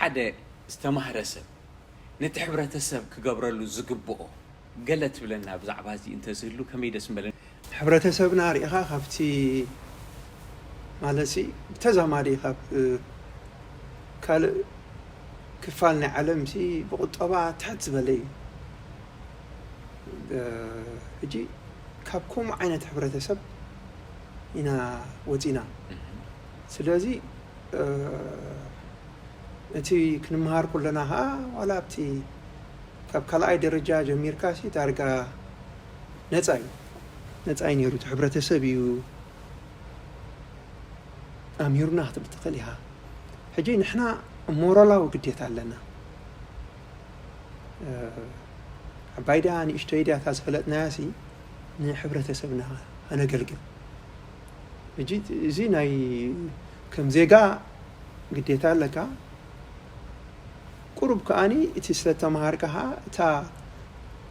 ሓደ ዝተማህረ ሰብ ነቲ ሕብረተሰብ ክገብረሉ ዝግብኦ ገለ ትብለና ብዛዕባ እዚ እንተዝህሉ ከመይ ደስ ምበለኒ። ሕብረተሰብና ርኢኻ ካብቲ ማለትሲ ብተዛማዲ ካብ ካልእ ክፋል ናይ ዓለምሲ ብቁጠባ ትሕት ዝበለ እዩ። ሕጂ ካብ ከምኡ ዓይነት ሕብረተሰብ ኢና ወፂና። ስለዚ እቲ ክንመሃር ከለና ከዓ ዋላ ኣብቲ ካብ ካልኣይ ደረጃ ጀሚርካ ሲ ዳርጋ ነፃ እዩ ነፃ እዩ ነይሩ። እቲ ሕብረተሰብ እዩ ኣምሂሩና ክትብል ትኽእል ኢኻ። ሕጂ ንሕና ሞራላዊ ግዴታ ኣለና። ዓባይ ድያ ንእሽተይ ድያ እታ ዝፈለጥናያ ሲ ንሕብረተሰብና ኣነገልግል። ሕጂ እዚ ናይ ከም ዜጋ ግዴታ ኣለካ። ቁሩብ ከኣኒ እቲ ስለ ተምሃርካ ኸዓ እታ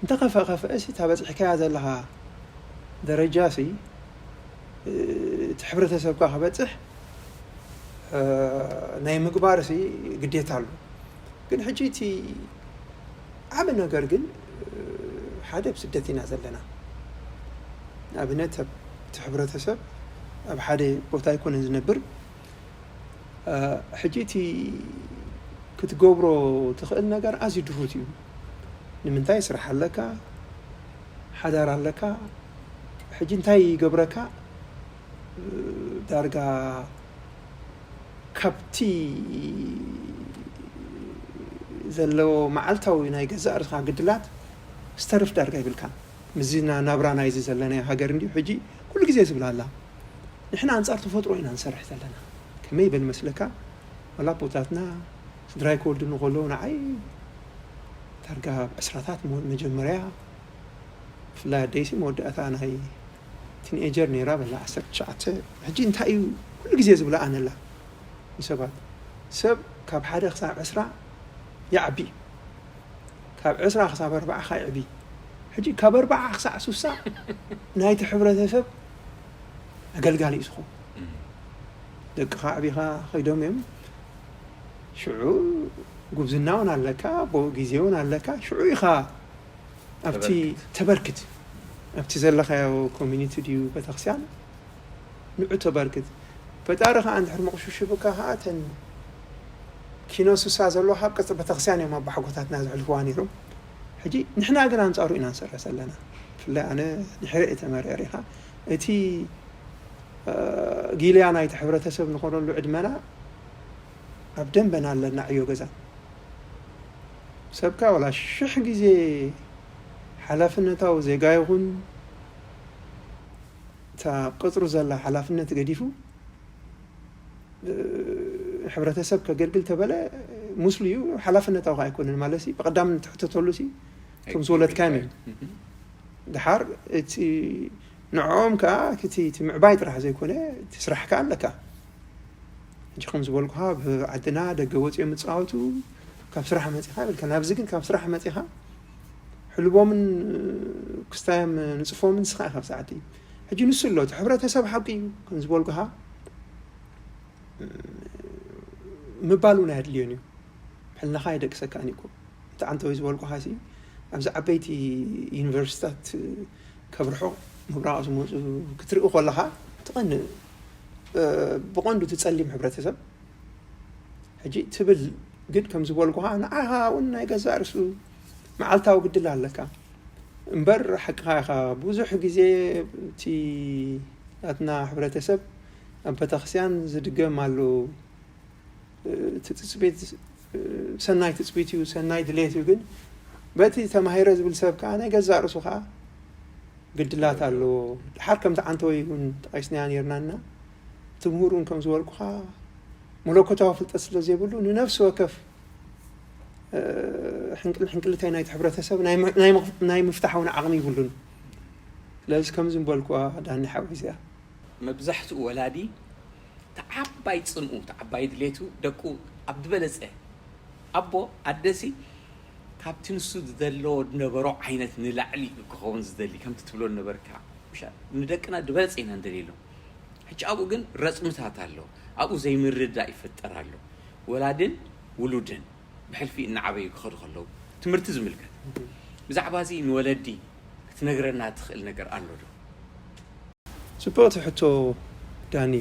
እንተኸፍአ ኸፍአ ሲ እታ በፂሕካያ ዘለኻ ደረጃ ሲ እቲ ሕብረተሰብካ ክበፅሕ ናይ ምግባር ሲ ግዴታ ኣሎ። ግን ሕጂ እቲ ዓብ ነገር ግን ሓደ ኣብ ስደት ኢና ዘለና። ኣብነት እቲ ሕብረተሰብ ኣብ ሓደ ቦታ ኣይኮነን ዝነብር። ሕጂ እቲ ክትገብሮ ትኽእል ነገር ኣዝዩ ድሩት እዩ። ንምንታይ ስራሕ ኣለካ፣ ሓዳር ኣለካ። ሕጂ እንታይ ይገብረካ? ዳርጋ ካብቲ ዘለዎ መዓልታዊ ናይ ገዛእ ርእስኻ ግድላት ዝተርፍ ዳርጋ ይብልካ። ምዚ ናብራ ናይዚ ዘለናዮ ሃገር እንዲዩ ሕጂ ኩሉ ግዜ ዝብላ ኣላ። ንሕና ኣንጻር ተፈጥሮ ኢና ንሰርሕ ዘለና። ከመይ ይበል መስለካ? ዋላ ኣቦታትና ስድራይ ክወልዱኒ ከለዉ ንዓይ ዳርጋ ኣብ ዕስራታት መጀመርያ ብፍላይ ኣደይሲ መወዳእታ ናይ ቲንኤጀር ነይራ በላ ዓሰርተ ትሽዓተ። ሕጂ እንታይ እዩ ኩሉ ግዜ ዝብላ ኣነላ ንሰባት ሰብ ካብ ሓደ ክሳብ ዕስራ ይዓቢ፣ ካብ ዕስራ ክሳብ ኣርባዓ ይዕቢ። ሕጂ ካብ ኣርባዓ ክሳዕ ሱሳ ናይቲ ሕብረተሰብ ኣገልጋሊ እዩ ዝኸውን። ደቅኻ ኣዕቢኻ ከይዶም እዮም። ሽዑ ጉብዝና እውን ኣለካ፣ ብኡ ግዜ እውን ኣለካ። ሽዑ ኢኻ ኣብቲ ተበርክት ኣብቲ ዘለኻዮ ኮሚኒቲ ድዩ ቤተክርስትያን ንዑ ተበርክት። ፈጣሪ ከዓ እንድሕር መቕሽሽብካ ከዓ እተን ኪኖ ሱሳ ዘለዎ ካብ ቅጽሪ ቤተክርስትያን እዮም ኣባሓጎታትና ዘሕልፍዋ ነይሮም። ሕጂ ንሕና ግን ኣንጻሩ ኢና ንሰርሕ ዘለና። ብፍላይ ኣነ ድሕሪ እየ ተመርዕሪኻ እቲ ጊልያ ናይቲ ሕብረተሰብ ንኾነሉ ዕድመና ኣብ ደንበና ኣለና ዕዮ ገዛ። ሰብካ ዋላ ሽሕ ግዜ ሓላፍነታዊ ዜጋ ይኹን እታ ቅጽሩ ዘላ ሓላፍነት ገዲፉ ሕብረተሰብ ከገልግል ተበለ ምስሉ እዩ ሓላፍነታዊ ኣይኮነን ማለት ሲ ብቀዳም ትሕተተሉ ሲ ከም ዝወለድካዮም እዩ። ድሓር እቲ ንዕኦም ከዓ እቲ እቲ ምዕባይ ጥራሕ ዘይኮነ እቲ ስራሕ ከዓ ኣለካ። ሕጂ ከም ዝበልኩኻ ኣብ ዓድና ደገ ወፂኦም ምፃወቱ ካብ ስራሕ መፂኻ ይብልካ። ናብዚ ግን ካብ ስራሕ መፂኻ ሕልቦምን ክስታዮም ንፅፎምን ንስኻ ኢኻ ኣብቲ ዓዲ። ሕጂ ንሱ ኣሎ እቲ ሕብረተሰብ ሓቂ እዩ ከም ዝበልኩኻ ምባል እውን ኣየድልዮን እዩ። ሕልናኻ የደቅሰካን እዩ እኮ። እቲ ዓንተወይ ዝበልኩኻ ሲ ኣብዚ ዓበይቲ ዩኒቨርሲታት ከብርሖ ምብራቕ ዝመፁ ክትርኢ ከለኻ ትቐንእ። ብቐንዱ እቲ ፀሊም ሕብረተሰብ ሕጂ ትብል ግን ከም ዝበልኩኻ ንዓኻ እውን ናይ ገዛእ ርእሱ መዓልታዊ ግድል ኣለካ እምበር ሓቅኻ ኢኻ። ብዙሕ ግዜ እቲ ናትና ሕብረተሰብ ኣብ ቤተክርስትያን ዝድገም ኣሎ። እቲ ትጽቢት ሰናይ ትጽቢት እዩ፣ ሰናይ ድሌት እዩ። ግን በቲ ተማሂረ ዝብል ሰብ ከዓ ናይ ገዛእ ርእሱ ከዓ ግድላት ኣለዎ። ድሓር ከምቲ ዓንተወይ እውን ጠቒስናያ ነይርናና እቲ ምሁር እውን ከም ዝበልኩኻ መለኮታዊ ፍልጠት ስለ ዘይብሉ ንነፍሲ ወከፍ ሕንቅል ሕንቅልታይ ናይቲ ሕብረተሰብ ናይ ምፍታሕ እውን ዓቕሚ ይብሉን። ስለዚ ከምዚ ምበልኩዋ ዳኒ ሓወይ እዚኣ መብዛሕትኡ ወላዲ እቲ ዓባይ ፅምኡ እቲ ዓባይ ድሌቱ ደቁ ኣብ ዝበለፀ ኣቦ ኣደሲ ካብቲ ንሱ ዝደለዎ ዝነበሮ ዓይነት ንላዕሊ ክኸውን ዝደሊ ከምቲ ትብሎ ነበርካ ንደቅና ዝበለፀ ኢና ንደልየሎም። ሕጂ ኣብኡ ግን ረፅምታት ኣሎ። ኣብኡ ዘይምርዳእ ይፈጠር ኣሎ። ወላድን ውሉድን ብሕልፊ እናዓበዩ ክኸዱ ከለዉ ትምህርቲ ዝምልከት ብዛዕባ እዚ ንወለዲ ክትነግረና ትኽእል ነገር ኣሎ ዶ? ጽቡቕቲ ሕቶ ዳኒ።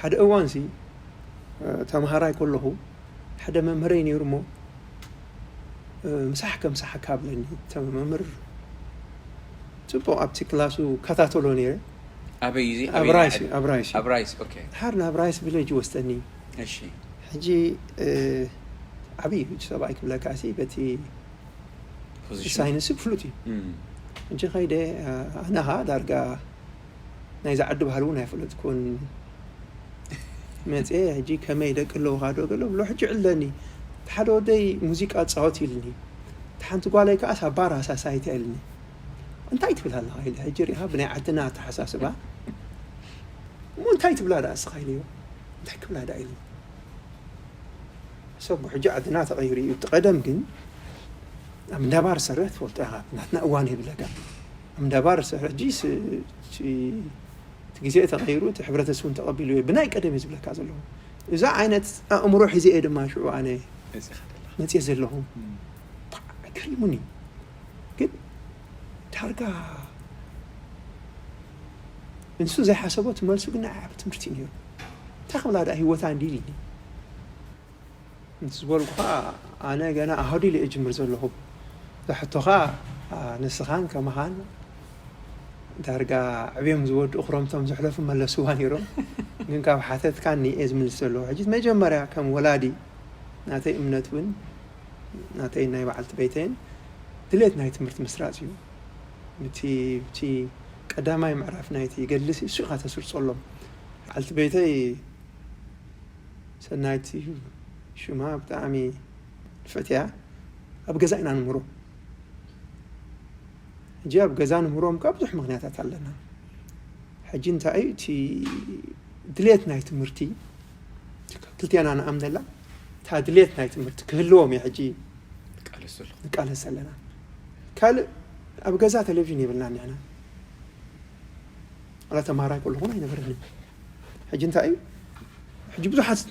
ሓደ እዋንሲ ተምሃራይ ከለኹ ሓደ መምህረይ ነይሩ እሞ ምሳሕ ከምሳሓካ ብለኒ። መምህር ጽቡቕ ኣብቲ ክላሱ ከታተሎ ነይረ። ኣበይ እዚ ኣብ ራይስ ኣብ ራይስ ኣብ ራይስ ኦኬ ድሓር ናብ ራይስ ቪሌጅ ወስደኒ። እሺ ሕጂ ዓብዪ ሰብኣይ ክብለካ ሲ በቲ position ሳይንስ ፍሉጥ እዩ። እም፣ ሕጂ ከይደ ኣነኻ ዳርጋ ናይዚ ዓዲ ባህሊ እውን ኣይፈለጥኩን። መፅየ ሕጂ ከመይ ደቂ ኣለውኻ ዶ ገለ ብሎ ሕጂ ዕለኒ። እቲ ሓደ ወደይ ሙዚቃ ፃወት ኢልኒ። እቲ ሓንቲ ጓለይ ከዓ ሳባራ ሳሳይቲ ኢልኒ። እንታይ ትብል ኣለኻ ኢለ ሕጂ ሪኢኻ ብናይ ዓድና ኣተሓሳስባ እሞ እንታይ ትብላ ደኣ እስኻ ኢለዮ። እንታይ ክብላ ደኣ ኢልኒ። ሰብ ሕጂ ዓድና ተቐይሩ እዩ። እቲ ቀደም ግን ኣብ እንዳባር ዝሰርሕ ትፈልጦ ኢኻ። ናትና እዋን ይብለካ ኣብ እንዳባር ዝሰርሕ ሕጂ ስ- እቲ እቲ ግዜ ተቐይሩ እቲ ሕብረተሰብ እውን ተቐቢሉ እዩ። ብናይ ቀደም እዩ ዝብለካ ዘለኹ። እዛ ዓይነት ኣእምሮ ሒዘ እየ ድማ ሽዑ ኣነ መፂኻ ደለኻ መፅየ ዘለኹ። እም፣ ገሪሙኒ ግን ዳርጋ ንሱ ዘይሓሰቦ እቲ መልሱ ግን ንዓይ ዓቢ ትምህርቲ እዩ ነይሩ። እንታይ ክብላ ደኣ ህይወታ እንዲል ኢልኒ። ምስ ዝበልኩኻ ኣነ ገና ኣህዱ ኢለ እጅምር ዘለኹ። ዝሕቶኻ ንስኻን ከማኻን ዳርጋ ዕብዮም ዝወድኡ ክረምቶም ዘሕለፉ መለስዋ ነይሮም። ግን ካብ ሓተትካኒ እየ ዝምልስ ዘለኹ። ሕጂ መጀመርያ ከም ወላዲ ናተይ እምነት እውን ናተይ ናይ በዓልቲ ቤተይን ድሌት ናይ ትምህርቲ ምስራፅ እዩ። እቲ እቲ ቀዳማይ ምዕራፍ ናይቲ ገድሊ እሱ ኢኻ ተስርፀሎም። በዓልቲ ቤተይ ሰናይት እዩ ሽማ፣ ብጣዕሚ ንፍዕቲ እያ። ኣብ ገዛ ኢና ንምህሮም። ሕጂ ኣብ ገዛ ንምህሮም ካብ ብዙሕ ምክንያታት ኣለና። ሕጂ እንታይ እዩ እቲ ድሌት ናይ ትምህርቲ ክልቴና ንኣምነላ እታ ድሌት ናይ ትምህርቲ ክህልዎም እየ ሕጂ ቃለስ ዘሎ ንቃለስ ዘለና። ካልእ ኣብ ገዛ ቴሌቪዥን የብልና ንሕና። ኣላ ተማሃራይ ከለኹን ኣይነበረንን። ሕጂ እንታይ እዩ ሕጂ ብዙሓት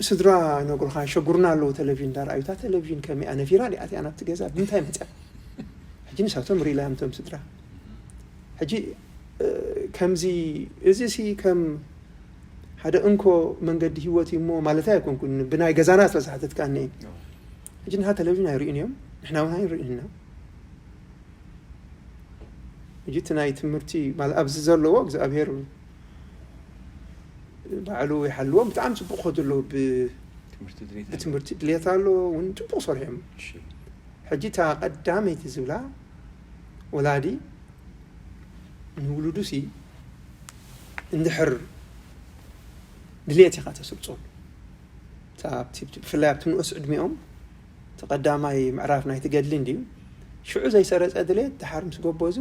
ስድራ ይነግሩኻ ይሸጉርና ኣለዉ። ቴሌቪዥን እንዳረኣዩ እታ ቴሌቪዥን ከመይ እያ ነፊራ ዲኣ እቲኣ ናብቲ ገዛ ብምንታይ መፅያ? ሕጂ ንሳቶም ሪኢላዮም እቶም ስድራ። ሕጂ ከምዚ እዚ ሲ ከም ሓደ እንኮ መንገዲ ህይወት እዩ እሞ ማለት ኣይኮንኩን። ብናይ ገዛና ስለ ዝሓተትካኒ ሕጂ ንሃ ቴሌቪዥን ኣይርእዩን እዮም፣ ንሕና እውን ኣይንርእይን ኢና። ሕጂ እቲ ናይ ትምህርቲ ማለት ኣብዚ ዘለዎ እግዚኣብሔር ባዕሉ ይሓልዎም። ብጣዕሚ ፅቡቅ ከዱ ኣለዉ። ብ- ትምህርቲ ድሌት ብትምህርቲ ድሌት ኣሎ እውን ፅቡቅ ሰርሑ እዮም። እሺ ሕጂ እታ ቀዳመይቲ ዝብላ ወላዲ ንውሉዱ ሲ እንድሕር ድሌት ኢኻ ተስርፀሉ። እታ ኣብቲ ብፍላይ ኣብቲ ንኡስ ዕድሚኦም እቲ ቀዳማይ ምዕራፍ ናይቲ ገድሊ እንድዩ። ሽዑ ዘይሰረፀ ድሌት ድሓር ምስ ጎበዙ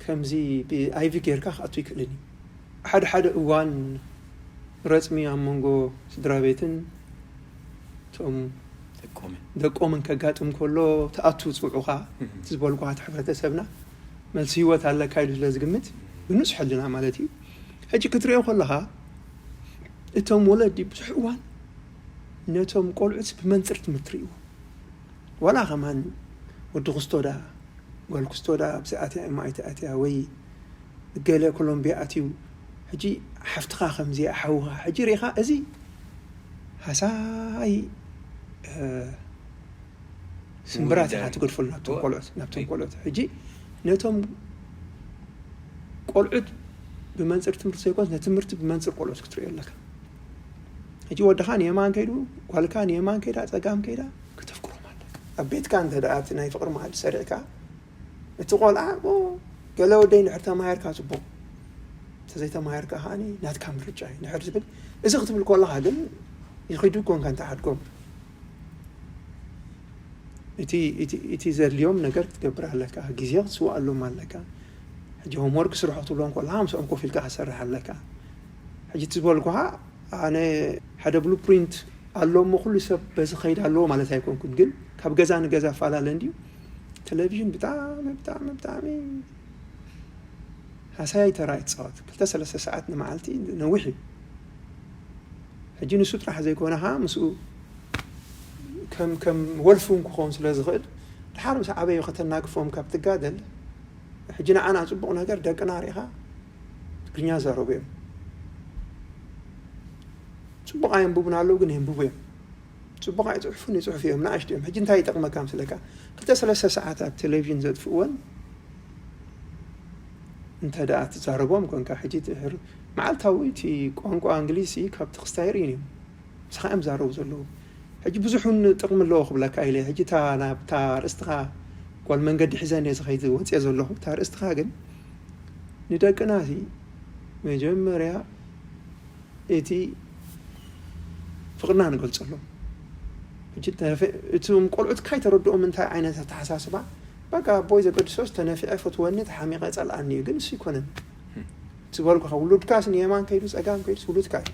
ከምዚ ብኣይቪ ጌርካ ክኣቱ ይክእልን እዩ። ሓደ ሓደ እዋን ረፅሚ ኣብ መንጎ ስድራ ቤትን እቶም ደቆምን ደቆምን ከጋጥም ከሎ ትኣቱ ፅውዑኻ እቲ ዝበልኳ እቲ ሕብረተሰብና መልሲ ህይወት ኣለካ ኢሉ ስለ ዝግምት ብንሱ ሕልና ማለት እዩ። ሕጂ ክትሪኦ ከለኻ እቶም ወለዲ ብዙሕ እዋን ነቶም ቆልዑት ብመንፅር ትምህርቲ ርእዎ። ዋላ ከማን ወዲ ክስቶ ዳ ጓል ክስቶ ዳ ኣብዚ ኣትያ እማ ኣይትኣትያ ወይ ገለ ኮሎምቢያ ኣትዩ ሕጂ ሓፍትኻ ከምዚ ሓውኻ ሕጂ ሪኢኻ እዚ ሃሳይ ስምብራት ኢኻ ትገድፈሉ ናብቶም ቆልዑት ናብቶም ቆልዑት ሕጂ ነቶም ቆልዑት ብመንፅር ትምህርቲ ዘይኮንስ ነትምህርቲ ብመንፅር ቆልዑት ክትሪኦ ኣለካ። ሕጂ ወድኻ ንየማን ከይዱ ጓልካ ንየማን ከይዳ ፀጋም ከይዳ ከተፍቅሮም ኣለካ። ኣብ ቤትካ እንተ ደኣ እቲ ናይ ፍቕሪ መኣዲ ሰሪዕካ እቲ ቆልዓ ኦ፣ ገለ ወደይ እንድሕር ተማሂርካ ፅቡቕ፣ እንተዘይተማሂርካ ከዓኒ ናትካ ምርጫ እዩ እንድሕር ዝብል እዚ ክትብል ከለኻ ግን ይኺዱ ኮንካ እንተ ሓድጎም እቲ ዘድልዮም ነገር ክትገብር ኣለካ፣ ግዜ ክትስውኣሎም ኣለካ። ሕጂ ሆምወርክ ስርሑ ክትብሎም ከለካ ምስኦም ኮፍ ኢልካ ክትሰርሕ ኣለካ። ሕጂ እቲ ዝበልኩኻ ኣነ ሓደ ብሉፕሪንት ኣሎ እሞ ኩሉ ሰብ በዚ ከይድ ኣለዎ ማለት ኣይኮንኩን፣ ግን ካብ ገዛ ንገዛ ኣፈላለ እንድዩ። ቴሌቪዥን ብጣዕሚ ብጣዕሚ ብጣዕሚ ሃሳያይ ተራ ይፃወት። ክልተ ሰለስተ ሰዓት ንመዓልቲ ነዊሕ እዩ። ሕጂ ንሱ ጥራሕ ዘይኮነ ኸዓ ምስኡ ከም ከም ወልፊ እውን ክኸውን ስለ ዝኽእል፣ ድሓር ምስ ዓበዩ ከተናግፎም ካብ ትጋደል፣ ሕጂ ንዓና ጽቡቕ ነገር ደቅና ርኢኻ ትግርኛ ዛረቡ እዮም። ጽቡቕ ኣየንብቡን ኣለዉ፣ ግን የንብቡ እዮም። ጽቡቕ ኣይጽሕፉን፣ ይጽሕፉ እዮም፣ ንኣሽቱ እዮም። ሕጂ እንታይ ይጠቕመካ ምስለካ? ክልተ ሰለስተ ሰዓት ኣብ ቴሌቪዥን ዘጥፍእወን እንተ ደኣ ትዛረቦም ኮንካ፣ ሕጂ ድሕር መዓልታዊ እቲ ቋንቋ እንግሊዝ ካብቲ ክስታይ ርእዩን እዮም። ምሳኻ እዮም ዛረቡ ዘለዉ። ሕጂ ብዙሕ እውን ጥቕሚ ኣለዎ ክብለካ ኢለ። ሕጂ እታ ናብታ ርእስትኻ ጓል መንገዲ ሒዘን እየ ዝኸይድ ወፅየ ዘለኹ። እታ ርእስትኻ ግን ንደቅና እቲ መጀመርያ እቲ ፍቕርና ንገልጸሎም። ሕጂ ተፈ-፣ እቶም ቆልዑት ካይተረድኦም እንታይ ዓይነት ኣተሓሳስባ፣ በቃ ኣቦይ ዘገድሶስ ተነፊዐ ፈትወኒ ተሓሚቐ ጸልኣኒ እዩ፣ ግን እሱ ይኮነን። ዝበልኩኻ ውሉድካስ ንየማን ከይዱ ጸጋም ከይዱስ ውሉድካ እዩ።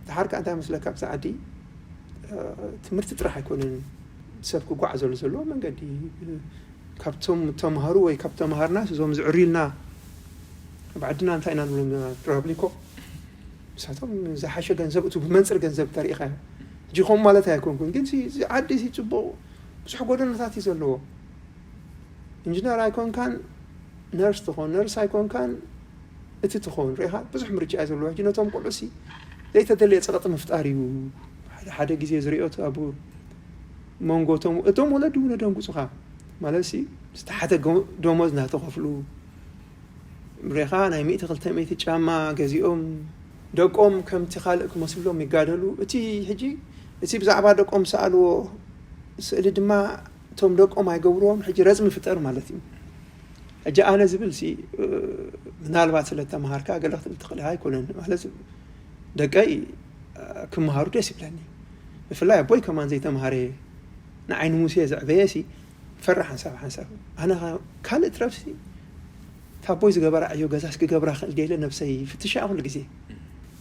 ድሓር ከኣ እንታይ መስለካ ኣብዚ ዓዲ፣ እ፣ ትምህርቲ ጥራሕ ኣይኮነን ሰብ ክጓዓዘሉ ዘለዎ መንገዲ። ካብቶም ተምሃሩ ወይ ካብ ተምሃርናስ እዞም ዝዕርዩልና ኣብ ዓድና እንታይ ኢና ንብሎም? ራብሊኮ። ንሳቶም ዝሓሸ ገንዘብ እቱ ብመንፅር ገንዘብ ተሪኢኻ። ሕጂ ከምኡ ማለት ኣይኮንኩን፣ ግን ሲ-፣ እዚ ዓዲ ሲ ጽቡቕ ብዙሕ ጎደናታት እዩ ዘለዎ። ኢንጂነር ኣይኮንካን ነርስ ትኾን፣ ነርስ ኣይኮንካን እቲ ትኾን፣ ርኢኻ ብዙሕ ምርጫ እዩ ዘለዎ። ሕጂ ነቶም ቆልዑ ሲ ዘይተደለየ ጸቕጢ ምፍጣር እዩ። ሓደ፣ ሓደ ግዜ ዝሪኦ እቲ ኣብ መንጎ እቶም፣ እቶም ወለዲ እውን የደንግጹኻ። ማለት ሲ ዝተሓተ ገ-፣ ደሞዝ እናተኸፍሉ፣ ርኢኻ ናይ ሚእቲ ክልተ ሚእቲ ጫማ ገዚኦም፣ ደቆም ከምቲ ካልእ ክመስሎም ይጋደሉ። እቲ ሕጂ፣ እቲ ብዛዕባ ደቆም ዝሰኣልዎ ስእሊ ድማ እቶም ደቆም ኣይገብርዎም፣ ሕጂ ረጽሚ ፍጠር ማለት እዩ። ሕጂ ኣነ ዝብል ሲ፣ እ፣ ምናልባት ስለ ተምሃርካ ገለ ክትብል ትኽእል ኢኻ፣ ኣይኮነን። ማለት ደቀይ፣ እ፣ ክምሃሩ ደስ ይብለኒ። ብፍላይ ኣቦይ ከማን ዘይተምሃረ፣ ንዓይ ንሙሴ ዘዕበየ ሲ፣ ፈራ ሓንሳብ ሓንሳብ። ኣነ ኸ-፣ ካልእ ትረፍሲ፣ እታ ኣቦይ ዝገበራ ዕዮ ገዛስ ክገብራ ክእል ድየ ኢለ ነብሰይ ይፍትሻ ኩሉ ግዜ።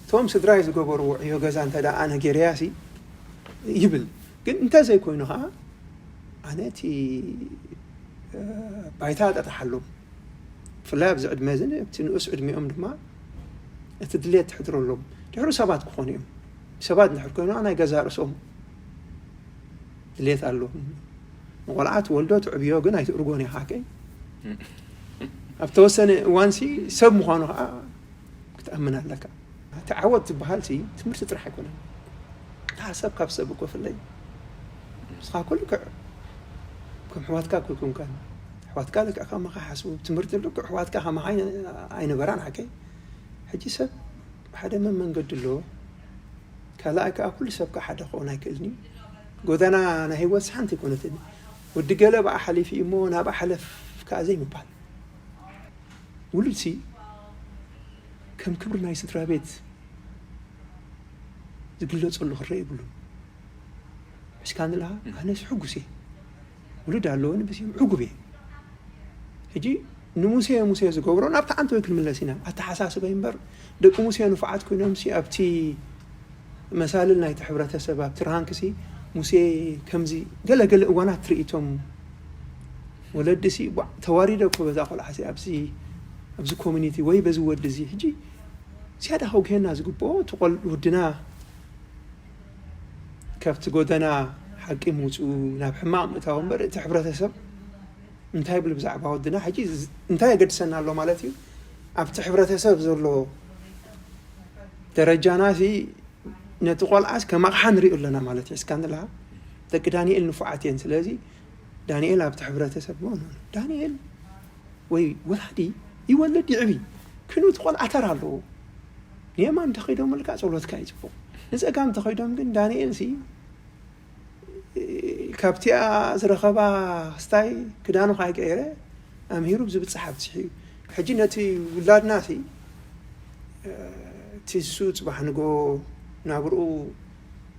እቶም ስድራይ ዝገበርዎ ዕዮ ገዛ እንተ ደኣ ኣነ ገይረያ ሲ፣ ይብል። ግን እንተ ዘይኮይኑ ኸዓ፣ ኣነ እቲ፣ እ፣ ባይታ ጠጥሓሎም። ብፍላይ ኣብዚ ዕድመ እዚ፣ ኣብቲ ንኡስ ዕድሚኦም ድማ እቲ ድሌት ትሕድረሎም። ድሕሩ ሰባት ክኾኑ እዮም። ሰባት እንድሕር ኮይኖም፣ ናይ ገዛ ርእሶም ድሌት ኣለዎም። ንቆልዓ ትወልዶ፣ ትዕብዮ፣ ግን ኣይትእርጎን ኢኻ፣ ሓቀይ? ኣብ ተወሰነ እዋንሲ ሰብ ምዃኑ ኸዓ ክትኣምን ኣለካ። እቲ ዓወት ዝበሃል ሲ ትምህርቲ ጥራሕ ኣይኮነን። ደሓር ሰብ ካብ ሰብ እኮ ፍለይ። ንስኻ እኮ ልክዕ ከም ኣሕዋትካ እኮ ኣይኮንካን። ኣሕዋትካ ልክዕ ከማኻ ይሓስቡ። ትምህርቲ ልክዕ ኣሕዋትካ ከማኻ ኣይነ-፣ ኣይነበራን ሓቀይ። ሕጂ ሰብ ሓደ መመንገዲ ኣለዎ። ካልኣይ ከኣ ኩሉ ሰብ ከኣ ሓደ ክኸውን ኣይክእልን እዩ። ጎደና ናይ ህይወትስ ሓንቲ ኣይኮነትን። ወዲ ገለ ብኣ ሓሊፉ እዩ እሞ ናብኣ ሓለፍ ከኣ ዘይምባል። ውሉድሲ ከም ክብሪ ናይ ስድራ ቤት ዝግለጸሉ ክረአ የብሉን። እስካ ንልሃ፣ ኣነስ ሕጉስ እየ። ውሉድ ኣለወኒ፣ በዚኦም ዕጉብ እየ። ሕጂ ንሙሴ ሙሴ ዝገብሮ ናብቲ ዓንተወይ ክንምለስ ኢና። ኣተሓሳስበይ እምበር፣ ደቂ ሙሴ ንፉዓት ኮይኖምሲ ኣብቲ መሳልል ናይቲ ሕብረተሰብ፣ ኣብቲ ራንክሲ ሙሴ ከምዚ ገለ ገለ እዋናት ትርኢቶም ወለድሲ፣ ቧዕ፣ ተዋሪደ እኮ በዛ ቆልዓሲ ኣብዚ፣ ኣብዚ ኮሚኒቲ ወይ በዚ ወዲ እዚ። ሕጂ ዝያዳ ከውግሄና ዝግብኦ፣ እቲ ቆል-፣ ወድና ካብቲ ጎደና ሓቂ ምውፅኡ፣ ናብ ሕማቕ ምእታው እምበር፣ እቲ ሕብረተሰብ እንታይ ይብል ብዛዕባ ወድና? ሕጂ ዝ-፣ እንታይ የገድሰና ኣሎ ማለት እዩ? ኣብቲ ሕብረተሰብ ዘሎ ደረጃና ሲ ነቲ ቆልዓስ ከም ኣቕሓ ንሪኦ ኣለና ማለት እዩ። እስካ ንልሃ፣ ደቂ ዳንኤል ንፉዓት እየን። ስለዚ ዳንኤል ኣብቲ ሕብረተሰብ፣ ኖ፣ ኖ፣ ኖ። ዳንኤል ወይ ወላዲ ይወልድ ይዕቢ። ክንኡ እቲ ቆልዓ ተራ ኣለዎ። ንየማን እንተኸይዶም ልካ ጸሎትካ እዩ ጽቡቕ። ንጸጋም እንተኸይዶም ግን ዳንኤል ሲ ካብቲኣ ዝረኸባ ስታይ ክዳኑ ካይቀየረ ኣምሂሩ ብዝብጽሕ ኣብጽሑ እዩ። ሕጂ ነቲ ውላድና ሲ፣ እቲ እሱ ጽባሕ ንግሆ ናብርኡ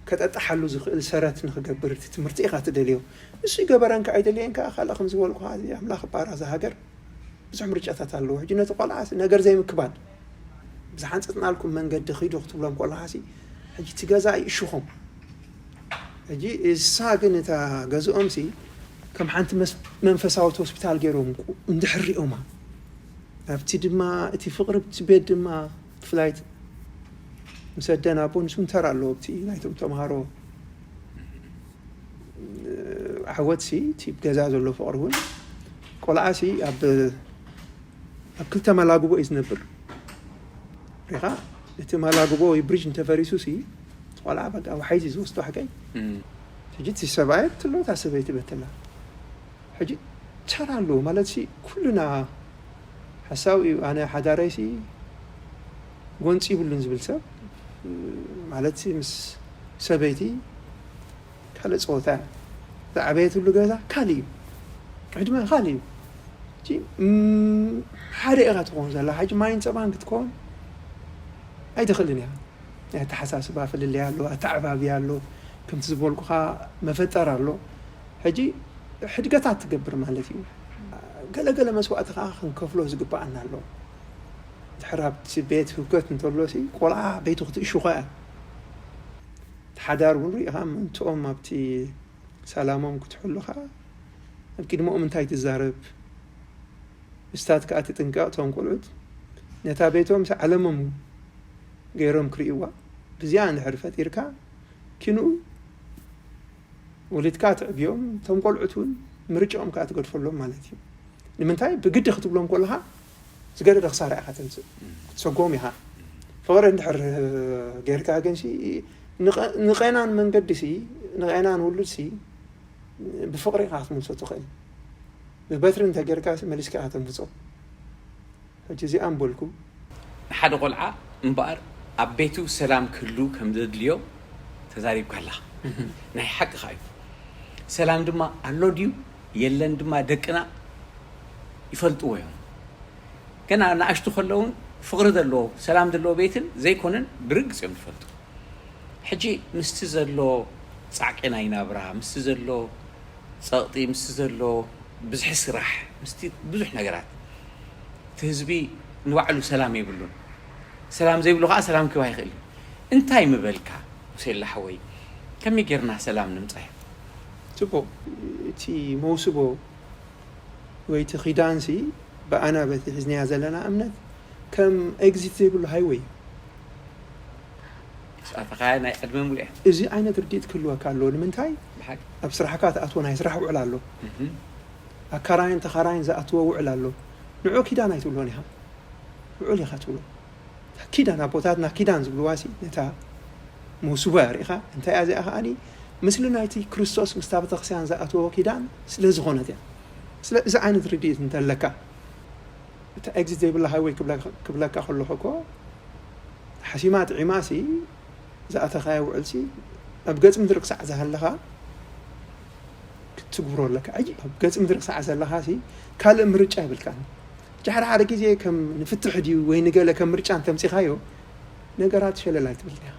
ከጠጣሓሉ ዝኽእል ሰረት ንኽገብር እቲ ትምህርቲ ኢኻ ትደልዮ። እሱ ይገበረን ከኣ ኣይደልየን ከኣ ካልእ ከም ዝበልኩኻ እዚ ኣምላኽ ባራ እዛ ሃገር ብዙሕ ምርጫታት ኣለዎ። ሕጂ ነቲ ቆልዓ ሲ ነገር ዘይምክባድ፣ ብዝሓንጸጽናልኩም መንገዲ ኺዱ ክትብሎም ከለኻ ሲ፣ ሕጂ እቲ ገዛ ይእሽኾም። ሕጂ እሳ ግን እታ ገዝኦም ሲ ከም ሓንቲ መስ-፣ መንፈሳዊት ሆስፒታል ገይሮም እንድሕር ሪኦማ፣ ኣብቲ ድማ እቲ ፍቕሪ እቲ ቤት ድማ ብፍላይ ምስ ኣደን ኣቦን ንሱ ተራ ኣለዎ ኣብቲ ናይቶም ተምሃሮ ዓወትሲ፣ እቲ ገዛ ዘሎ ፍቕሪ እውን። ቆልዓሲ ኣብ ኣብ ክልተ መላግቦ እዩ ዝነብር። ሪኻ እቲ መላግቦ ወይ ብሪጅ እንተፈሪሱ ሲ፣ ቆልዓ በቃ ወሓይዚ ዝወስዶ ሓቀይ። ሕጂ እቲ ሰብኣይ ትሎ እታ ሰበይቲ በተላ። ሕጂ ተራ ኣለዎ ማለት ሲ፣ ኩልና ሓሳዊ እዩ። ኣነ ሓዳረይ ሲ ጎንፂ ይብሉን ዝብል ሰብ ማለት ሲ፣ ምስ ሰበይቲ ካልእ ፀወታ እያ። ዝዓበየትሉ ገዛ ካልእ እዩ። ዕድመ ካልእ እዩ። ሓደ ኢኻ ትኸውን ዘላ። ሕጂ ማይን ፀባን ክትከውን ኣይትኽእልን እያ። ኣተሓሳስባ ፍልልያ ኣሎ፣ ኣተዓባብያ ኣሎ፣ ከምቲ ዝበልኩኻ መፈጠር ኣሎ። ሕጂ ሕድገታት ትገብር ማለት እዩ። ገለገለ መስዋእቲ ከዓ ክንከፍሎ ዝግባኣና ኣሎ። ድሕር ኣብቲ ቤት ህውከት እንተሎ ሲ ቆልዓ ቤቱ ክትእሽኾ እያ። ሓዳር እውን ሪኢኻ ምእንትኦም ኣብቲ ሰላሞም ክትሕሉ ከዓ ኣብ ቅድመኦም እንታይ ትዛረብ? ምስታት ከዓ ትጥንቀቕ። እቶም ቆልዑት ነታ ቤቶም ዓለሞም ገይሮም ክርእይዋ። ብዚኣ እንድሕር ፈጢርካ ኪንኡ ወሊድካ ትዕብዮም። እቶም ቆልዑት እውን ምርጫኦም ከዓ ትገድፈሎም ማለት እዩ። ንምንታይ ብግዲ ክትብሎም ከለኻ ዝገደደ ክሳራ ኢኻ ተምፅእ። ክትሰጎም ኢኻ። ፍቕሪ እንድሕር ጌርካ ግን ሲ ንቐ- ንቐናን መንገዲ ሲ ንቐናን ውሉድ ሲ ብፍቕሪ ኢኻ ክትምልሶ ትኽእል። ብበትሪ እንተጌርካ መሊስካ ኢኻ ተምልሶ። ሕጂ እዚኣ ምበልኩ። ንሓደ ቆልዓ እምበኣር ኣብ ቤቱ ሰላም ክህሉ ከም ዘድልዮ ተዛሪብካ ኣለኻ። ናይ ሓቅኻ እዩ። ሰላም ድማ ኣሎ ድዩ የለን ድማ ደቅና ይፈልጥዎ እዮም። ገና ንኣሽቱ ከለውን ፍቕሪ ዘለዎ ሰላም ዘለዎ ቤትን ዘይኮነን ብርግፅ እዮም ዝፈልጡ። ሕጂ ምስቲ ዘሎ ፃዕቂ ናይ ናብራ፣ ምስቲ ዘሎ ፀቕጢ፣ ምስቲ ዘሎ ብዝሒ ስራሕ፣ ምስቲ ብዙሕ ነገራት እቲ ህዝቢ ንባዕሉ ሰላም የብሉን። ሰላም ዘይብሉ ከዓ ሰላም ክህብ ኣይኽእል እዩ። እንታይ ምበልካ ሙሴላ ሓወይ? ከመይ ጌርና ሰላም ንምፃእ? ፅቡቕ። እቲ መውስቦ ወይ እቲ ኪዳንሲ ብኣና በቲ ሒዝናያ ዘለና እምነት ከም ኤግዚት ዘይብሉ ሃይወይ ስኣተኻያ ናይ ዕድመ ሙሉእ እያ። እዚ ዓይነት ርድኢት ክህልወካ ኣለዎ። ንምንታይ? ብሓቂ ኣብ ስራሕካ ትኣትዎ ናይ ስራሕ ውዕል ኣሎ። እህም። ኣካራይን ተኻራይን ዝኣትዎ ውዕል ኣሎ። ንዑ ኪዳን ኣይትብሎን ኢኻ። ውዕል ኢኻ ትብሎ። ኪዳን ኣቦታትና ኪዳን ዝብልዋ ሲ ነታ መውስቦ እያ ርኢኻ። እንታይ እያ እዚኣ ከኣኒ? ምስሊ ናይቲ ክርስቶስ ምስታ ቤተክርስትያን ዝኣትዎ ኪዳን ስለ ዝኾነት እያ። ስለ እዚ ዓይነት ርድኢት እንተለካ፣ እታ ኤግዚት ዘይብላ ሃይወይ ክብለካ ከለኹ እኮ ሓሲማ ጥዒማ ሲ ዝኣተኻዮ ውዕል ሲ ኣብ ገጽ ምድሪ ክሳዕ ዝሃለኻ ክትግብሮ ኣለካ። ሕጂ ኣብ ገጽ ምድሪ ክሳዕ ዘለኻ ሲ ካልእ ምርጫ የብልካን። ሕጂ ሓደ ሓደ ግዜ ከም ንፍትሕ ድዩ ወይ ንገለ ከም ምርጫ እንተምጺኻዮ ነገራት ሸለል ኣይትብል እያ።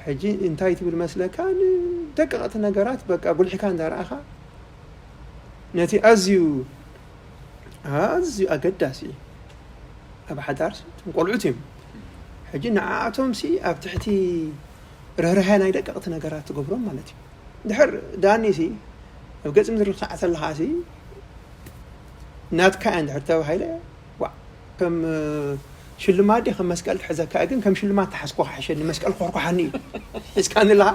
ሕጂ እንታይ ትብል መስለካ? ንደቀቕቲ ነገራት በቃ ጉልሒካ እንዳረኣኻ ነቲ ኣዝዩ ኣዝዩ ኣገዳሲ ኣብ ሓዳር እቶም ቆልዑት እዮም። ሕጂ ንዓኣቶም ሲ ኣብ ትሕቲ ርህራሀ ናይ ደቀቕቲ ነገራት ትገብሮም ማለት እዩ። ድሕር ዳኒ ሲ ኣብ ገጽ ምድሪ ክሳዕ ተለኻ ሲ ናትካ እያ እንድሕር ተባሂለ ዋ ከም ሽልማት ድየ ከም መስቀል ትሕዘካ እያ፣ ግን ከም ሽልማት ተሓዝኮ ክሓሸኒ መስቀል ኮርኮሓኒ እዩ ሒዝካኒ ኣለኻ።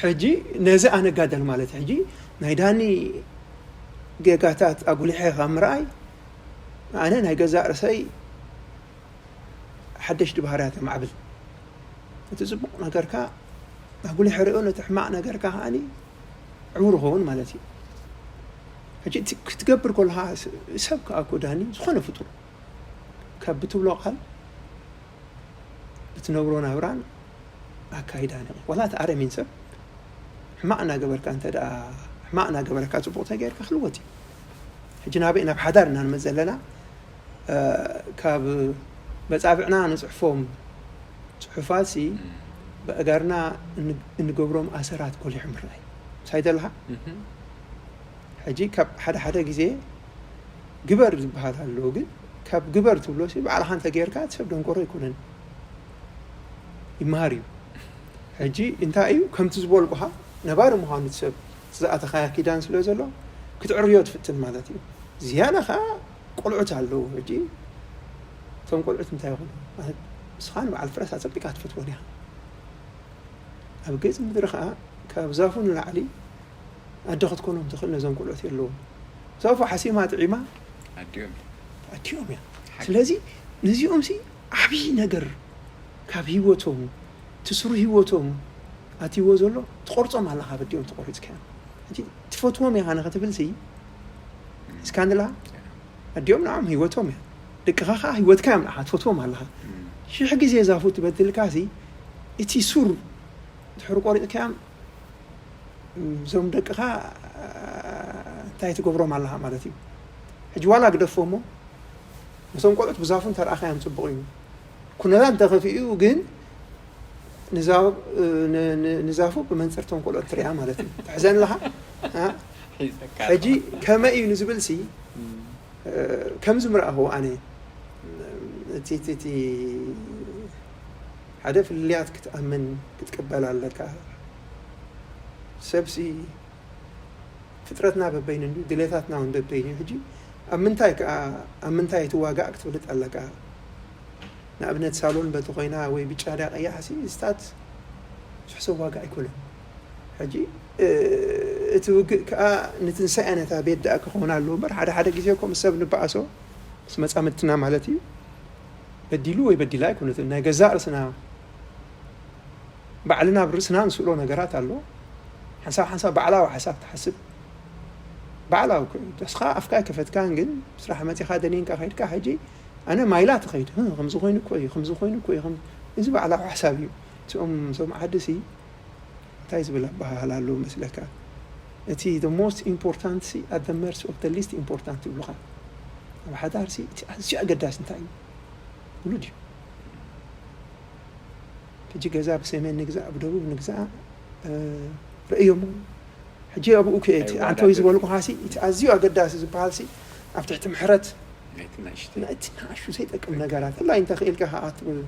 ሕጂ ነዚ ኣነጋደል ማለት ሕጂ ናይ ዳኒ ጌጋታት ኣጉሊሐ ካብ ምርኣይ ኣነ ናይ ገዛእ ርእሰይ ሓደሽቲ ባህርያት የማዕብል። እቲ ጽቡቕ ነገርካ ኣጉሊሐ ርእዮ፣ ነቲ ሕማቕ ነገርካ ከኣኒ ዕውር ኸውን ማለት እዩ። ሕጂ እቲ ክትገብር ከለኻ ሰብ ከኣ እኮ ዳኒ ዝኾነ ፍጡር ካብ ብትብሎ ቃል ብትነብሮ ናብራን ኣካይዳን ኢኻ። ዋላ እቲ ኣረሚን ሰብ ሕማቕ እናገበርካ እንተ ደኣ ሕማቕ እናገበረካ ጽቡቕ ተገይርካ ክልወጥ እዩ። ሕጂ ናበይ ናብ ሓዳር ኢና ንመጽእ ዘለና። ካብ መጻብዕና ንጽሕፎም ጽሑፋት ሲ ብኣእጋርና እንገብሮም ኣሰራት ጎሊሑ ምርኣይ ምሳይ ዘለኻ። ሕጂ ካብ ሓደ ሓደ ግዜ ግበር ዝበሃል ኣለዎ፣ ግን ካብ ግበር ትብሎ ሲ ባዕልኻ እንተጌርካ እቲ ሰብ ደንቆሮ ኣይኮነን ይመሃር እዩ። ሕጂ እንታይ እዩ ከምቲ ዝበልኩኻ ነባሪ ምዃኑ እቲ ሰብ ዝኣተኻያ ኪዳን ስለ ዘሎ ክትዕርዮ ትፍትን ማለት እዩ። ዝያዳ ኸዓ ቆልዑት ኣለዉ። ሕጂ እቶም ቆልዑት እንታይ ይኾኑ ማለት ንስኻ ንበዓል ፍረስ ኣጸቢቃ ትፈትወን ኢኻ። ኣብ ገጽ ምድሪ ኸኣ ካብ ዛፉ ንላዕሊ ኣደ ክትኮኖም ትኽእል ነዞም ቆልዑት የለዎም። ዛፉ ሓሲማ ጥዒማ ኣዲኦም ኣዲኦም እያ። ስለዚ ነዚኦም ሲ ዓብዪ ነገር ካብ ህይወቶም ትስሩ ህይወቶም ኣትይዎ ዘሎ ትቆርጾም ኣለኻ። በዲኦም ተቆሪጽካዮም ሕጂ ትፈትዎም ኢኻ ንኸትብል ሲ እስካንድላ ኣዲኦም ንዓም ህይወቶም እያ። ደቅኻ ከዓ ህይወትካ እዮም ንዓኻ ትፈትዎም ኣለኻ። ሽሕ ግዜ ዛፉ ትበድልካ ሲ እቲ ሱር ድሕሪ ቆሪጥካዮም እዞም ደቅኻ እንታይ ትገብሮም ኣለኻ ማለት እዩ። ሕጂ ዋላ ግደፎ እሞ ነቶም ቆልዑት ብዛፉ እንተረኣኻዮም ፅቡቕ እዩ። ኩነታት እንተኸፊኡ ግን ንዛፉ ብመንፅር ቶም ቆልዑት ትሪኣ ማለት እዩ። ትሕዘን ኣለኻ። ሕጂ ከመይ እዩ ንዝብል ሲ ከም ዝምረኣኹ ኣነ እቲ ሓደ ፍልልያት ክትኣምን ክትቅበል ኣለካ። ሰብሲ ፍጥረትና በበይኑ እንዲ ድሌታትና እውን በበይኑ ሕጂ ኣብ ምንታይ ከዓ ኣብ ምንታይ ትዋጋእ ክትፍልጥ ኣለካ። ንኣብነት ሳሎን በቲ ኮይና ወይ ብጫ ድያ ቀያሕ ሲ ስታት ብዙሕ ሰብ ዋጋ ኣይኮነን። ሕጂ እቲ ውግእ ከዓ ንትንሳኤ ነታ ቤት ደኣ ክኸውን ኣለዎ እምበር ሓደ ሓደ ግዜ እኮ ምስ ሰብ ንበኣሶ ምስ መፃምድትና ማለት እዩ በዲሉ ወይ በዲላ ኣይኮነትን ናይ ገዛእ ርእስና ባዕልና ኣብ ርእስና ንስእሎ ነገራት ኣሎ። ሓንሳብ ሓንሳብ ባዕላዊ ሓሳብ ትሓስብ ባዕላዊ ደስኻ ኣፍካ ኣይከፈትካን ግን ስራሕ መፂኻ ደኒንካ ከይድካ ሕጂ ኣነ ማይላ ትኸይድ ከምዚ ኮይኑ እኮ እዩ ከምዚ ኮይኑ እኮ እዩ እዚ ባዕላዊ ሓሳብ እዩ። እዚኦም እዞም ዓዲ ሲ እንታይ ዝብል ኣበሃህላ ኣለዉ መስለካ? እቲ the most important ሲ at the mercy of the least important ይብሉኻ። ኣብ ሓዳር ሲ እቲ ኣዝዩ ኣገዳሲ እንታይ እዩ? ውሉድ እዩ። ሕጂ ገዛ ብሰሜን ንግዛእ ብደቡብ ንግዛእ ረእዮሞ ሕጂ ኣብኡ ከ እቲ ኣንተወይ ዝበልኩኻ ሲ እቲ ኣዝዩ ኣገዳሲ ዝበሃል ሲ ኣብ ትሕቲ ምሕረት ናይቲ ናእሹ ዘይጠቅም ነገራት እላይ እንተኽኢልካ ከዓ ትብል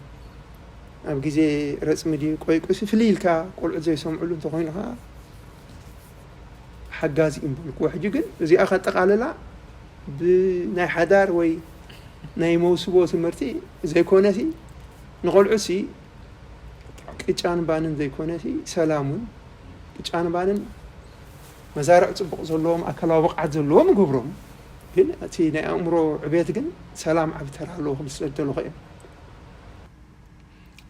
ኣብ ግዜ ረፅሚ ድዩ ቆይ ቁሲ ፍልይ ኢልካ ቆልዑት ዘይሰምዕሉ እንተኮይኑ ከዓ ሓጋዚ እምበልኩዎ ሕጂ ግን እዚኣ ከጠቃልላ ብናይ ሓዳር ወይ ናይ መውስቦ ትምህርቲ ዘይኮነሲ ንቆልዑሲ ቅጫን ባንን ዘይኮነሲ ሰላሙን ቅጫን ባንን መዛርዕ ፅቡቕ ዘለዎም ኣካላዊ ብቕዓት ዘለዎም ይገብሮም ግን እቲ ናይ ኣእምሮ ዕቤት ግን ሰላም ዓቢ ተራ ኣለዎ ክብል ስለ ዝደለኹ እዮም።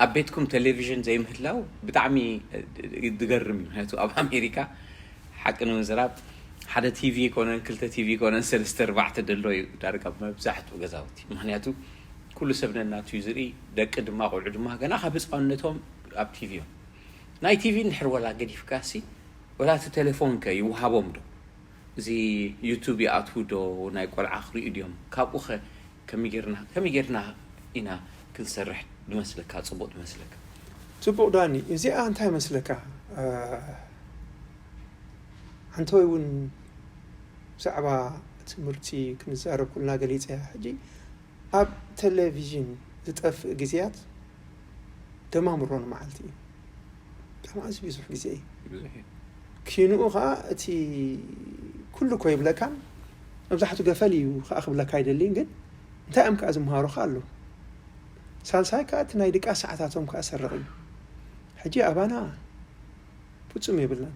ኣብ ቤትኩም ቴሌቪዥን ዘይምህላው ብጣዕሚ ዝገርም እዩ። ምክንያቱ ኣብ ኣሜሪካ ሓቂ ንምዝራብ ሓደ ቲቪ ኣይኮነን ክልተ ቲቪ ኣይኮነን ሰለስተ ኣርባዕተ ደሎ እዩ ዳርጋ መብዛሕትኡ ገዛውቲ። ምክንያቱ ኩሉ ሰብ ነናቱ እዩ ዝርኢ፣ ደቂ ድማ ቆልዑ ድማ ገና ካብ ህፃውነቶም ኣብ ቲቪ እዮም። ናይ ቲቪ እንድሕር ወላ ገዲፍካ ሲ ወላ እቲ ቴሌፎን ከ ይውሃቦም ዶ? እዚ ዩቱብ ይኣትዉ ዶ ናይ ቆልዓ ክርእዩ ድዮም? ካብኡ ኸ ከመይ ጌርና ከመይ ጌርና ኢና ክንሰርሕ ድመስለካ ጽቡቕ ድመስለካ? ጽቡቕ ዳኒ፣ እዚኣ እንታይ መስለካ? ሓንተወይ እውን ብዛዕባ ትምህርቲ ክንዛረብ ኩልና ገሊጸ እያ። ሕጂ ኣብ ቴሌቪዥን ዝጠፍእ ግዜያት ደማምሮ ንመዓልቲ እዩ። ብጣዕሚ ኣዝዩ ብዙሕ ግዜ እዩ። ብዙሕ እዩ። ኪንኡ ከዓ እቲ ኩሉ እኮ ይብለካን መብዛሕቱ ገፈል እዩ ከዓ ክብለካ ኣይደልይን፣ ግን እንታይ እዮም ከዓ ዝምሃሩኻ ኣለዉ። ሳልሳይ ከዓ እቲ ናይ ድቃስ ሰዓታቶም ከዓ ሰርቕ እዩ። ሕጂ ኣባና ፍጹም የብልናን።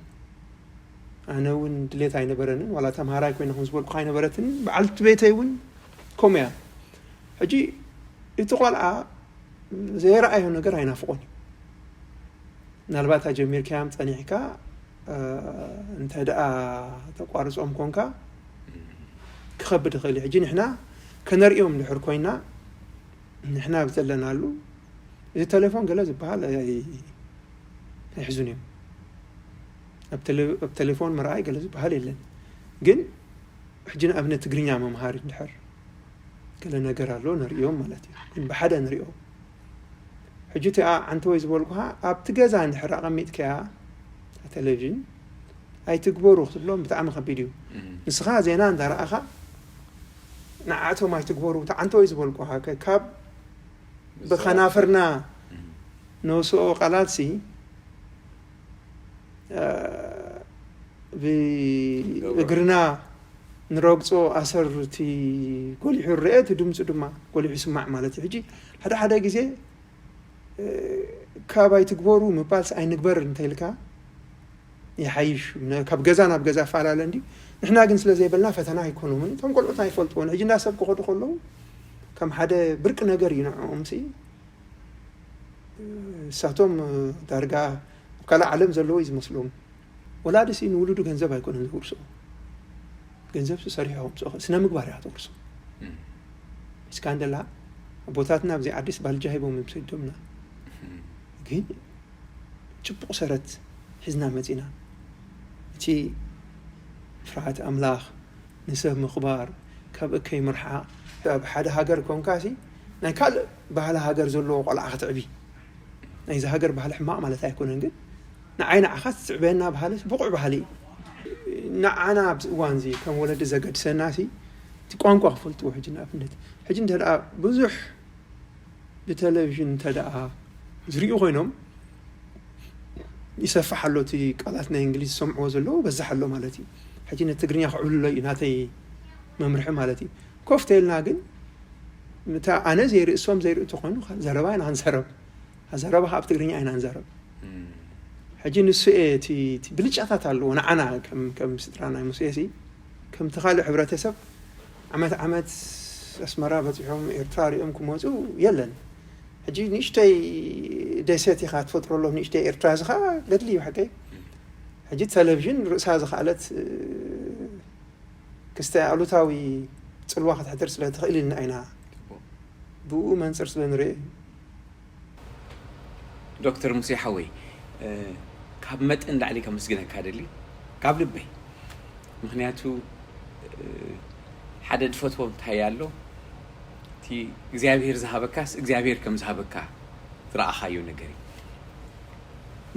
ኣነ እውን ድሌት ኣይነበረንን፣ ዋላ ተምሃራይ ኮይነ ከም ዝበልኩኻ ኣይነበረትን። በዓልቲ ቤተይ እውን ከምኡ እያ። ሕጂ እቲ ቆልዓ ዘይረኣዮ ነገር ኣይናፍቆን እዩ። ምናልባት ኣጀሚርካዮም ጸኒሕካ እንተ ደኣ ተቋርጾም ኮንካ ክኸብድ ይኽእል እዩ። ሕጂ ንሕና ከነርእዮም ድሕር ኮይና ንሕና ኣብ ዘለናሉ እዚ ቴሌፎን ገለ ዝበሃል ኣይሕዙን እዮም። ኣብ ቴሌፎን ምርኣይ ገለ ዝበሃል የለን። ግን ሕጂ ንኣብነት ትግርኛ መምሃሪ እንድሕር ገለ ነገር ኣሎ ንርእዮም ማለት እዩ። ግን ብሓደ ንርእዮ። ሕጂ እቲኣ ዓንተወይ ዝበልኩኻ ኣብቲ ገዛ እንድሕር ኣቐሚጥካያ ቴሌቪዥን ኣይትግበሩ ክትብሎም ብጣዕሚ ከቢድ እዩ። ንስኻ ዜና እንዳረኣኻ ንዓቶም ኣይትግበሩ እቲ ዓንተወይ ዝበልኩኻ ከ ካብ ብኸናፍርና ነውስኦ ቃላት ሲ ብእግርና ንረግጾ ኣሰር እቲ ጎሊሑ ይረአ እቲ ድምፁ ድማ ጎሊሑ ይስማዕ ማለት እዩ። ሕጂ ሓደ ሓደ ግዜ ካብ ኣይትግበሩ ምባልስ ኣይንግበር እንተኢልካ ይሓይሽ። ነ- ካብ ገዛ ናብ ገዛ ፈላለ እንዲ ንሕና ግን ስለ ዘይበልና ፈተና ኣይኮኖምን። እቶም ቆልዑት ኣይፈልጥዎን። ሕጂ እንዳ ሰብ ክኸዱ ከለዉ ከም ሓደ ብርቂ ነገር እዩ ንዕኦም ሲ እሳቶም ዳርጋ ኣብ ካልእ ዓለም ዘለዎ እዩ ዝመስሎም። ወላዲ ሲ ንውሉዱ ገንዘብ ኣይኮነን ዘውርሶ። ገንዘብ ሲ ሰሪሖም ስነ ምግባር እያ ተውርሶ። እስካ እንደላ ኣቦታትና ኣብዚ ዓዲስ ባልጃ ሂቦም እዮም ሰዶምና። ግን ጭቡቕ ሰረት ሒዝና መፂና። እቲ ፍርሃት ኣምላኽ፣ ንሰብ ምኽባር፣ ካብ እከይ ምርሓቕ። ኣብ ሓደ ሃገር ኮንካሲ ናይ ካልእ ባህሊ ሃገር ዘለዎ ቆልዓ ክትዕቢ። ናይዚ ሃገር ባህሊ ሕማቕ ማለት ኣይኮነን፣ ግን ንዓይ ንዓኻ ትስዕበና ባህሊ ብቑዕ ባህሊ እዩ። ንዓና ኣብዚ እዋን እዚ ከም ወለዲ ዘገድሰና ሲ እቲ ቋንቋ ክፈልጥዎ። ሕጂ ንኣብነት ሕጂ እንተ ደኣ ብዙሕ ብቴሌቪዥን እንተ ደኣ ዝርእዩ ኮይኖም ይሰፍሕ ኣሎ፣ እቲ ቃላት ናይ እንግሊዝ ዝሰምዕዎ ዘለዉ በዝሕ ኣሎ ማለት እዩ። ሕጂ ንትግርኛ ክዕብልሎ እዩ ናተይ መምርሒ ማለት እዩ። ኮፍ ተይልና ግን ምታ ኣነ ዘይርኢ እሶም ዘይርኢ ተኮይኑ ዘረባ ኢና ክንዘረብ። ዘረባ ኣብ ትግርኛ ኢና ንዘረብ። ሕጂ ንሱ እየ እቲ እቲ ብልጫታት ኣለዎ ንዓና ከም ከም ስድራ ናይ ሙሴ ሲ ከምቲ ካልእ ሕብረተሰብ ዓመት ዓመት ኣስመራ በፂሖም ኤርትራ ሪኦም ክመፁ የለን። ሕጂ ንእሽተይ ደሴት ኢኻ ትፈጥረሎም ንእሽተይ ኤርትራ እዚ ከዓ ገድሊ እዩ ሓቀይ። ሕጂ ቴሌቪዥን ርእሳ ዝኸኣለት ክስተ ኣሉታዊ ፅልዋ ክትሕድር ስለ ትኽእል ኢልና ኢና ብኡ መንፅር ስለ ንርኢ እዩ። ዶክተር ሙሴ ሓወይ፣ ካብ መጠን ላዕሊ ከመስግነካ ደሊ ካብ ልበይ። ምክንያቱ ሓደ ድፈትዎ እንታይ ኣሎ፣ እቲ እግዚኣብሄር ዝሃበካስ እግዚኣብሄር ከም ዝሃበካ ዝረኣኻዮ ነገር እዩ።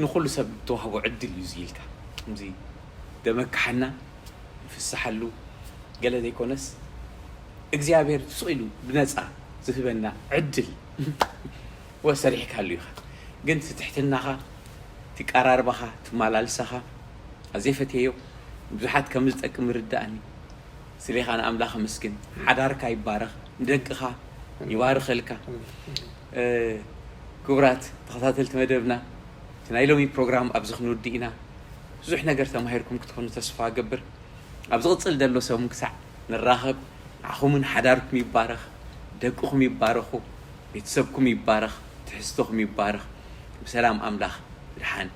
ንኩሉ ሰብ ተዋህቦ ዕድል እዩ ዝኢልካ ከምዚ ደመካሓና ንፍስሓሉ ገለ ዘይኮነስ እግዚኣብሔር ስቕ ኢሉ ብነፃ ዝህበና ዕድል ወ ሰሪሕካሉ ኢኻ። ግን እቲ ትሕትናኻ፣ እቲ ቀራርባኻ፣ ትመላልሳኻ ኣዘይ ፈትየዮ። ብዙሓት ከም ዝጠቅም ይርዳእኒ። ስሌኻ ንኣምላኽ ኣመስግን። ሓዳርካ ይባረኽ፣ ንደቅኻ ይባርኸልካ። ክቡራት ተኸታተልቲ መደብና፣ እቲ ናይ ሎሚ ፕሮግራም ኣብዚ ክንውድእ ኢና። ብዙሕ ነገር ተማሂርኩም ክትኾኑ ተስፋ እገብር። ኣብ ዝቕፅል ዘሎ ሰሙን ክሳዕ ንራኸብ፣ ንዓኹምን ሓዳርኩም ይባረኽ፣ ደቅኹም ይባረኹ፣ ቤተሰብኩም ይባረኽ፣ ትሕዝቶኹም ይባረኽ። ብሰላም ኣምላኽ ብድሓን